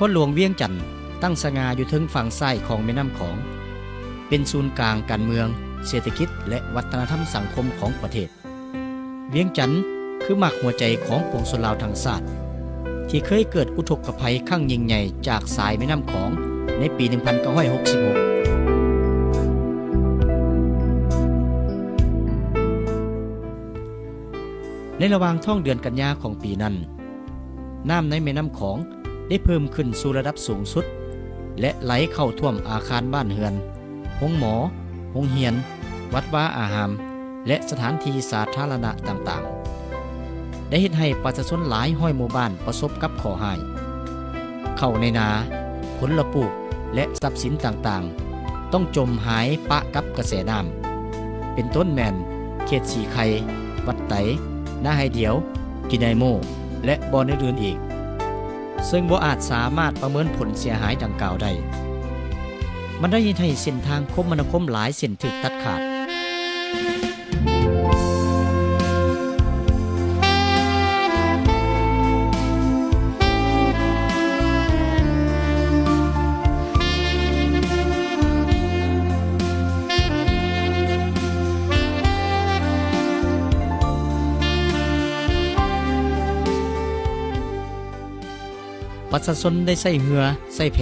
ຄອນຫຼວງວຽງຈັນ ຕັ້ງສະຫງ່າຢູ່ເທິງຝັ່ງຊ້າຍຂອງແມ່ນ້ຳຂອງ, ເປັນສູນກາງການເມືອງ, ເສດຖະກິດ ແລະ ວັດທະນະທຳສັງຄົມຂອງປະເທດ. ວຽງຈັນຄືໝາກຫົວໃຈຂອງປວງຊົນລາວທັງຊາດ ທີ່ເຄີຍເກີດອຸທົກກະໄພຄັ້ງຍິ່ງໃຫຍ່ຈາກສາຍແມ່ນ້ຳຂອງໃນປີໜຶ່ງພັນເກົ້າຮ້ອຍຫົກສິບຫົກ. ໃນລະຫວ່າງທ້ອງເດືອນກັນຍາຂອງປີນັ້ນ, ນ້ຳໃນແມ່ນ້ຳຂອງໄດ້ເພີ່ມຂຶ້ນສູ່ລະດັບສູງສຸດ ແລະ ໄຫຼເຂົ້າຖ້ວມອາຄານບ້ານເຮືອນ, ໂຮງໝໍ, ໂຮງຮຽນ, ວັດວາອາຮາມ ແລະ ສະຖານທີ່ສາທາລະນະຕ່າງໆ, ໄດ້ເຮັດໃຫ້ປະຊາຊົນຫຼາຍຮ້ອຍໝູ່ບ້ານປະສົບກັບເຄາະຮ້າຍ. ເຂົ້າໃນນາ, ຜົນລະປູກ ແລະ ຊັບສິນຕ່າງໆ ຕ້ອງຈົມຫາຍປະກັບກະແສນ້ຳ, ເປັນຕົ້ນແມ່ນເຂດສີໄຄ, ວັດໄຕ, ນາໄຮດຽວ, ກິນໄດໂມ ແລະ ບ່ອນອື່ນໆອີກ, ເຊິ່ງບໍ່ອາດສາມາດປະເມີນຜົນເສຍຫາຍດັ່ງກ່າວໄດ້. ມັນໄດ້ເຮັດໃຫ້ເສັ້ນທາງຄົມມະນາຄົມຫຼາຍເສັ້ນຖືກຕັດຂາດ. ປະຊາຊົນໄດ້ໃຊ້ເຮືອ, ໃຊ້ແພ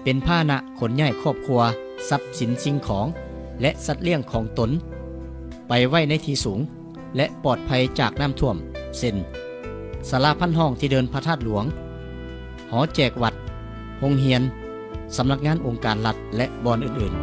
ເປັນພາຫະນະຂົນຍ້າຍຄອບຄົວ, ຊັບສິນສິ່ງຂອງ ແລະ ສັດລ້ຽງຂອງຕົນ ໄປໄວ້ໃນທີ່ສູງ ແລະ ປອດໄພຈາກນ້ຳຖ້ວມ ເຊັ່ນ ສາລາພັນຫ້ອງທີ່ເດີ່ນພະທາດຫຼວງ, ຫໍແຈກວັດ, ໂຮງຮຽນ, ສຳນັກງານອົງການລັດ ແລະ ບ່ອນອື່ນໆ.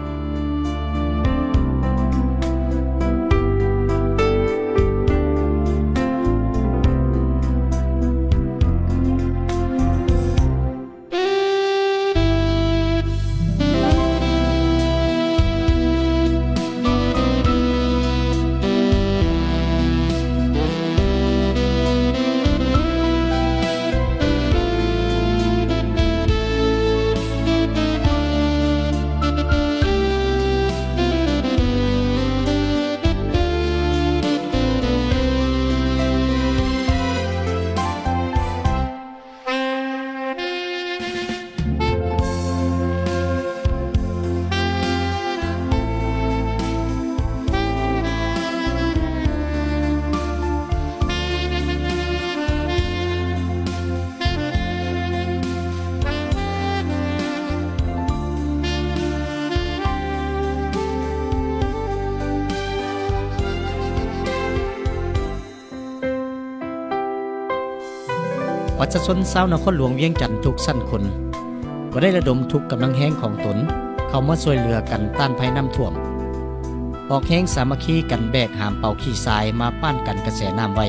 ປະຊາຊົນຊາວນະຄອນຫຼວງວຽງຈັນທຸກຊັ້ນຄົນ ກໍໄດ້ລະດົມທຸກກຳລັງແຮງຂອງຕົນເຂົ້າມາຊ່ວຍເຫຼືອກັນຕ້ານໄພນ້ຳຖ້ວມ, ອອກແຮງສາມັກຄີກັນແບກຫາມເປົາຂີ້ຊາຍມາປ້ານກັນກະແສນ້ຳໄວ້,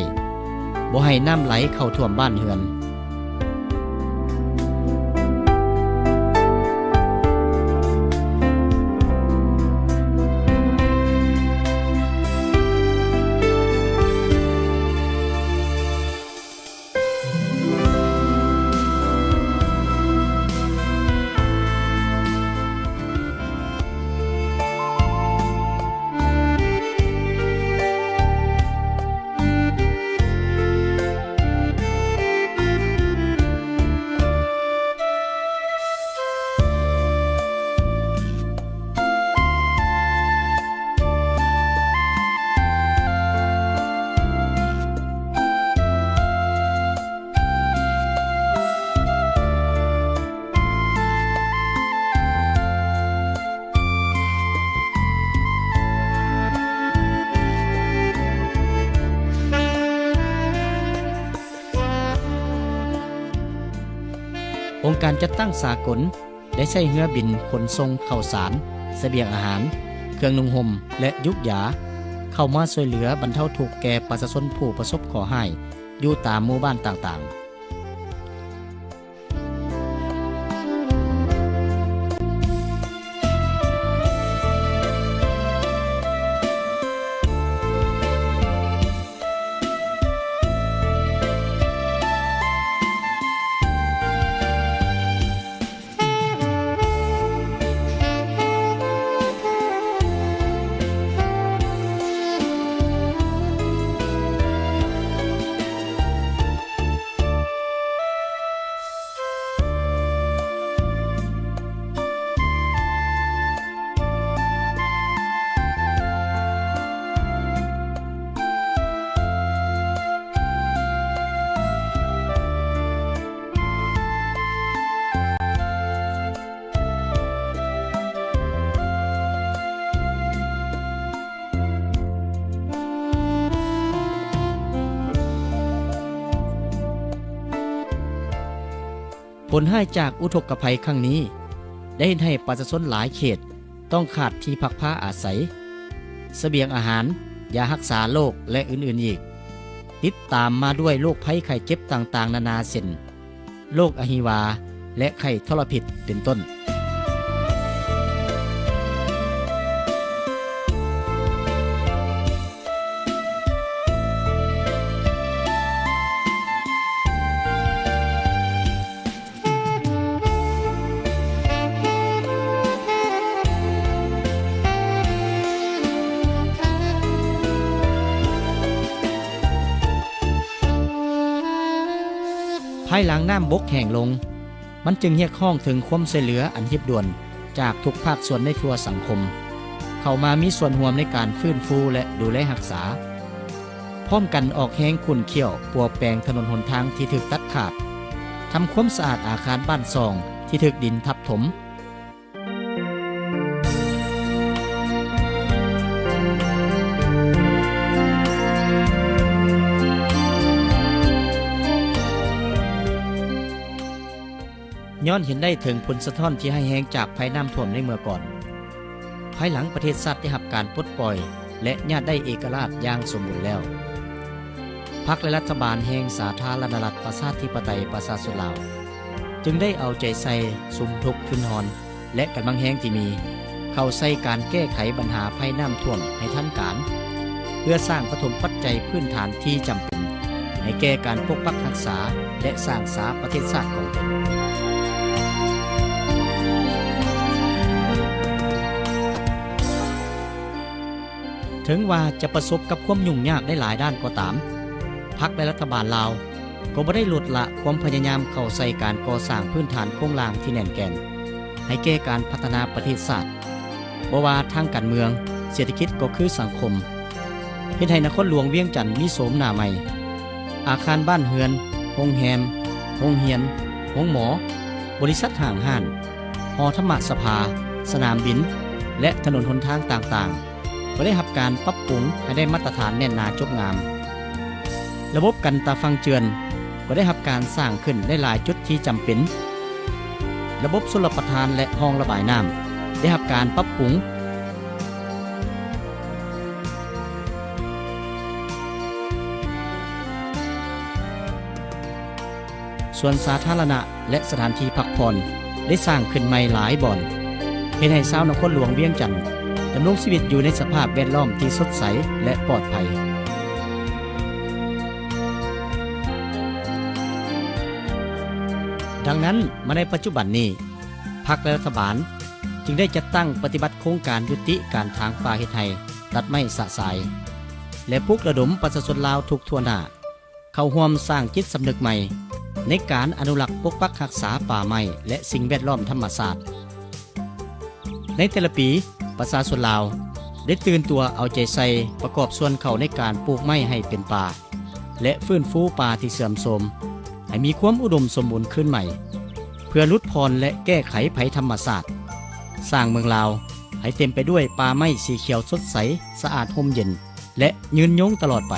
ບໍ່ໃຫ້ນ້ຳໄຫຼເຂົ້າຖ້ວມບ້ານເຮືອນ. ອົງການຈັດຕັ້ງສາກົນ ໄດ້ໃຊ້ເຮືອບິນຂົນສົ່ງເຂົ້າສານ, ສະບຽງອາຫານ, ເຄື່ອງນຸ່ງຫົ່ມ ແລະ ຢູກຢາ ເຂົ້າມາຊ່ວຍເຫຼືອບັນເທົາທຸກແກ່ປະຊາຊົນຜູ້ປະສົບເຄາະຮ້າຍຢູ່ຕາມໝູ່ບ້ານຕ່າງໆ. ຜົນຮ້າຍຈາກອຸທົກກະໄພຄັ້ງນີ້ ໄດ້ເຮັດໃຫ້ປະຊາຊົນຫຼາຍເຂດຕ້ອງຂາດທີ່ພັກພາອາໄສ, ສະບຽງອາຫານ, ຢາຮັກສາໂລກ ແລະ ອື່ນໆອີກ, ຕິດຕາມມາດ້ວຍໂລກໄພໄຂ້ເຈັບຕ່າງໆນານາ ເຊັ່ນ ໂລກອະຫິວາ ແລະ ໄຂ້ທໍລະພິດ ເປັນຕົ້ນ. ພາຍຫຼັງນ້ຳບົກແຫ້ງລົງ, ມັນຈຶ່ງຮຽກຮ້ອງເຖິງຄວາມຊ່ວຍເຫຼືອອັນຮີບດ່ວນຈາກທຸກພາກສ່ວນໃນທົ່ວສັງຄົມ ເຂົ້າມາມີສ່ວນຮ່ວມໃນການຟື້ນຟູ ແລະ ດູແລຮັກສາ, ພ້ອມກັນອອກແຮງຂຸ້ນຂ້ຽວປົວແປງຖະໜົນຫົນທາງທີ່ຖືກຕັດຂາດ, ທຳຄວາມສະອາດອາຄານບ້ານຊ່ອງທີ່ຖືກດິນທັບຖົມ. ຍ້ອນເຫັນໄດ້ເຖິງຜົນສະທ້ອນທີ່ຮ້າຍແຮງຈາກໄພນ້ຳຖ້ວມໃນເມື່ອກ່ອນ, ພາຍຫຼັງປະເທດຊາດໄດ້ຮັບການປົດປ່ອຍ ແລະ ຍາດໄດ້ເອກະລາດຢ່າງສົມບູນແລ້ວ, ພັກ ແລະ ລັດຖະບານແຫ່ງສາທາລະນະລັດ ປະຊາທິປະໄຕ ປະຊາຊົນລາວ ຈຶ່ງໄດ້ເອົາໃຈໃສ່ສຸມທຸກທຶນຮອນ ແລະ ກຳລັງແຮງທີ່ມີ ເຂົ້າໃສ່ການແກ້ໄຂບັນຫາໄພນ້ຳຖ້ວມໃຫ້ທັນການ, ເພື່ອສ້າງປະຖົມປັດໄຈພື້ນຖານທີ່ຈຳເປັນ ໃຫ້ແກ່ການປົກປັກຮັກສາ ແລະ ສ້າງສາປະເທດຊາດຂອງຕົນ. ເຖິງວ່າຈະປະສົບກັບຄວາມຫຍຸ້ງຍາກໃນຫຼາຍດ້ານກໍຕາມ, ພັກ ແລະ ລັດຖະບານລາວ ກໍບໍ່ໄດ້ລົດລະຄວາມພະຍາຍາມເຂົ້າໃສ່ການກໍ່ສ້າງພື້ນຖານໂຄງລ່າງທີ່ແໜ້ນແກ່ນ ໃຫ້ແກ່ການພັດທະນາປະເທດຊາດ, ບໍ່ວ່າທາງການເມືອງ, ເສດຖະກິດກໍຄືສັງຄົມ, ເຮັດໃຫ້ນະຄອນຫຼວງວຽງຈັນມີໂສມໜ້າໃໝ່. ອາຄານບ້ານເຮືອນ, ໂຮງແຮມ, ໂຮງຮຽນ, ໂຮງໝໍ, ບໍລິສັດຫ້າງຮ້ານ, ຫໍທຳມະສະພາ, ສະໜາມບິນ ແລະ ຖະໜົນຫົນທາງຕ່າງໆ ກໍໄດ້ຮັບການປັບປຸງໃຫ້ໄດ້ມາດຕະຖານແໜ້ນໜາຈົບງາມ. ລະບົບກັນຕາຝັ່ງເຈື່ອນກໍໄດ້ຮັບການສ້າງຂຶ້ນໃນຫຼາຍຈຸດທີ່ຈຳເປັນ. ລະບົບຊົນລະປະທານ ແລະ ຮ່ອງລະບາຍນ້ຳໄດ້ຮັບການປັບປຸງ. ສວນສາທາລະນະ ແລະ ສະຖານທີ່ພັກຜ່ອນໄດ້ສ້າງຂຶ້ນໃໝ່ຫຼາຍບ່ອນ, ເຮັດໃຫ້ຊາວນະຄອນຫຼວງວຽງຈັນດຳລົງຊີວິດຢູ່ໃນສະພາບແວດລ້ອມທີ່ສົດໃສ ແລະ ປອດໄພ. ດັ່ງນັ້ນ, ມາໃນປັດຈຸບັນນີ້, ພັກ ແລະ ລັດຖະບານຈຶ່ງໄດ້ຈັດຕັ້ງປະຕິບັດໂຄງການຍຸຕິການຖາງປ່າເຮັດໄຮ່, ຕັດໄມ້ຊະຊາຍ ແລະ ປຸກລະດົມປະຊາຊົນລາວທຸກທົ່ວໜ້າ ເຂົ້າຮ່ວມສ້າງຈິດສຳນຶກໃໝ່ໃນການອະນຸລັກປົກປັກຮັກສາປ່າໄມ້ ແລະ ສິ່ງແວດລ້ອມທຳມະຊາດ. ໃນແຕ່ລະປີ, ປະຊາຊົນລາວໄດ້ຕື່ນຕົວເອົາໃຈໃສ່ປະກອບສ່ວນເຂົ້າໃນການປູກໄມ້ໃຫ້ເປັນປ່າ ແລະ ຟື້ນຟູປ່າທີ່ເສື່ອມໂຊມໃຫ້ມີຄວາມອຸດົມສົມບູນຄືນໃໝ່, ເພື່ອຫຼຸດຜ່ອນ ແລະ ແກ້ໄຂໄພທຳມະຊາດ, ສ້າງເມືອງລາວໃຫ້ເຕັມໄປດ້ວຍປ່າໄມ້ສີຂຽວສົດໃສ, ສະອາດ, ຮົ່ມເຢັນ ແລະ ຍືນຍົງຕະຫຼອດໄປ.